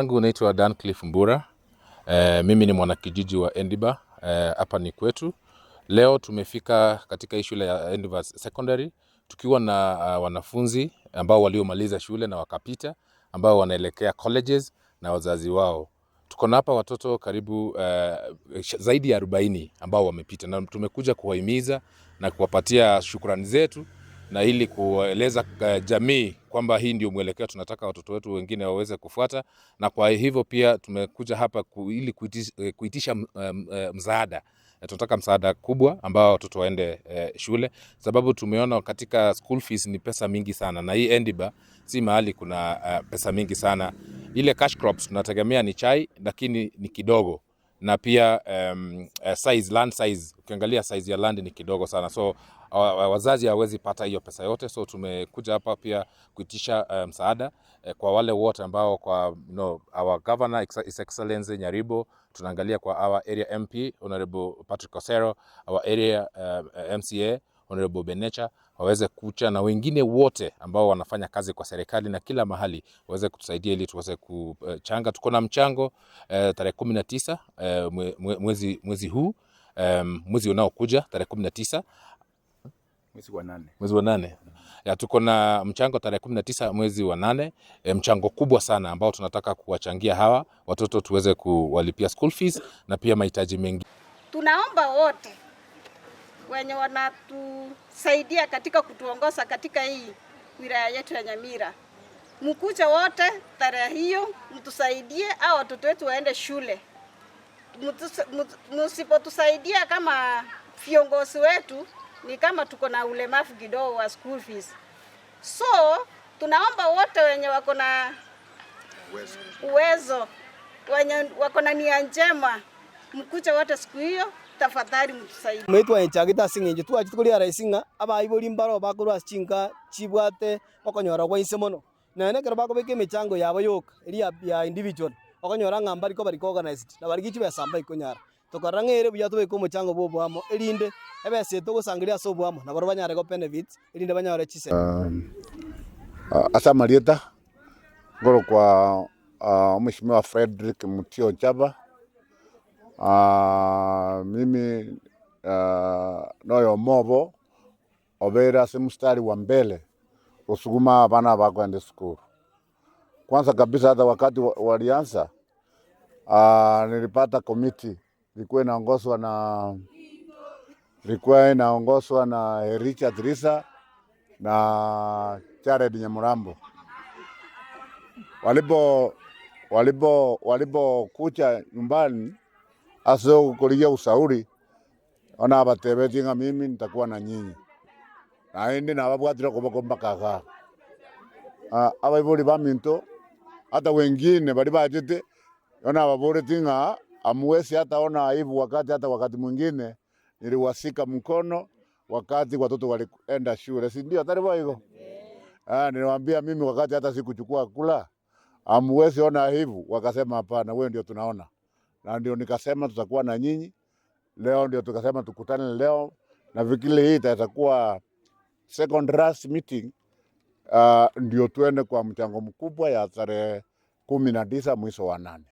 Yangu naitwa Dan Cliff Mbura. Mimi ni mwanakijiji wa Endiba, hapa ni kwetu. Leo tumefika katika hii shule ya Endiba Secondary tukiwa na wanafunzi ambao waliomaliza shule na wakapita, ambao wanaelekea colleges na wazazi wao. Tuko na hapa watoto karibu zaidi ya 40 ambao wamepita, na tumekuja kuwahimiza na kuwapatia shukrani zetu na ili kueleza jamii kwamba hii ndio mwelekeo tunataka watoto wetu wengine waweze kufuata, na kwa hivyo pia tumekuja hapa ili kuitisha msaada. Tunataka msaada kubwa ambao watoto waende shule, sababu tumeona katika school fees ni pesa mingi sana, na hii Endiba si mahali kuna pesa mingi sana. Ile cash crops tunategemea ni chai, lakini ni kidogo, na pia size, land size, ukiangalia size ya land ni kidogo sana, so wazazi hawezi pata hiyo pesa yote. So tumekuja hapa pia kuitisha msaada kwa wale wote ambao kwa our governor, His Excellency Nyaribo, tunaangalia kwa our area MP Honorable Patrick Osero, our area MCA Honorable Benecha waweze kucha na wengine wote ambao wanafanya kazi kwa serikali na kila mahali waweze kutusaidia ili tuweze kuchanga. Tuko na mchango tarehe 19 mwezi huu, mwezi unaokuja tarehe 19 Mwezi wa 8. Mwezi wa 8. Ya, tuko na mchango tarehe 19 mwezi wa 8, mchango kubwa sana ambao tunataka kuwachangia hawa watoto tuweze kuwalipia school fees na pia mahitaji mengi. Tunaomba wote wenye wanatusaidia katika kutuongoza katika hii wilaya yetu ya Nyamira, mkuje wote tarehe hiyo, mtusaidie au watoto wetu waende shule. Msipotusaidia kama viongozi wetu, ni kama tuko na ulemavu kidogo wa school fees. So tunaomba wote wenye wako na uwezo, wenye wako na nia njema, mkuje wote siku hiyo, tafadhali mtusaidie. Mwitwa enchagete ase eng'encho twachete koria rahisi ng'a abaibori mbaro bakorwa ase chinka chibwate okonyora gwa inse mono. Naende ekero bakobeka emechango yabo yoka eria ya individual, okonyora ng'a mbariko bari organized na barigi chibesa mbaikonyara. Tokarora ng'a ere buya tobeke omochango bwa oboamo erinde ebesa eye togosangeria ase oboamo nabo banyare go benefit erinde banyore chisemi. Ase amarieta ngorokwa Mheshimiwa Frederick Mutio Chaba. Mimi noyo mobo obeire ase mstari wa mbele usukuma abana bakwenda sukuru. Kwanza kabisa hata wakati walianza nilipata komiti ilikuwa inaongozwa na Richard Risa na Jared Nyamurambo. Walipo kucha nyumbani ase kulia usauri ona abatebetie ng'a mimi nitakuwa na nyinyi naende nababwatire koboko mpaka igaa. Abaibori baminto hata wengine bari bachete ona ababoreti ng'a amuwezi hata ona aibu wakati hata wakati mwingine niliwasika mkono wakati watoto walienda shule, si ndio? Tari boigo. Niliwaambia mimi wakati hata sikuchukua kula amuwezi ona aibu, wakasema hapana, wewe ndio tunaona, na ndio nikasema tutakuwa na nyinyi leo, ndio tukasema tukutane leo, na vikile hii itakuwa second last meeting, ndio tuende kwa mchango mkubwa ya tarehe 19 mwezi wa 8.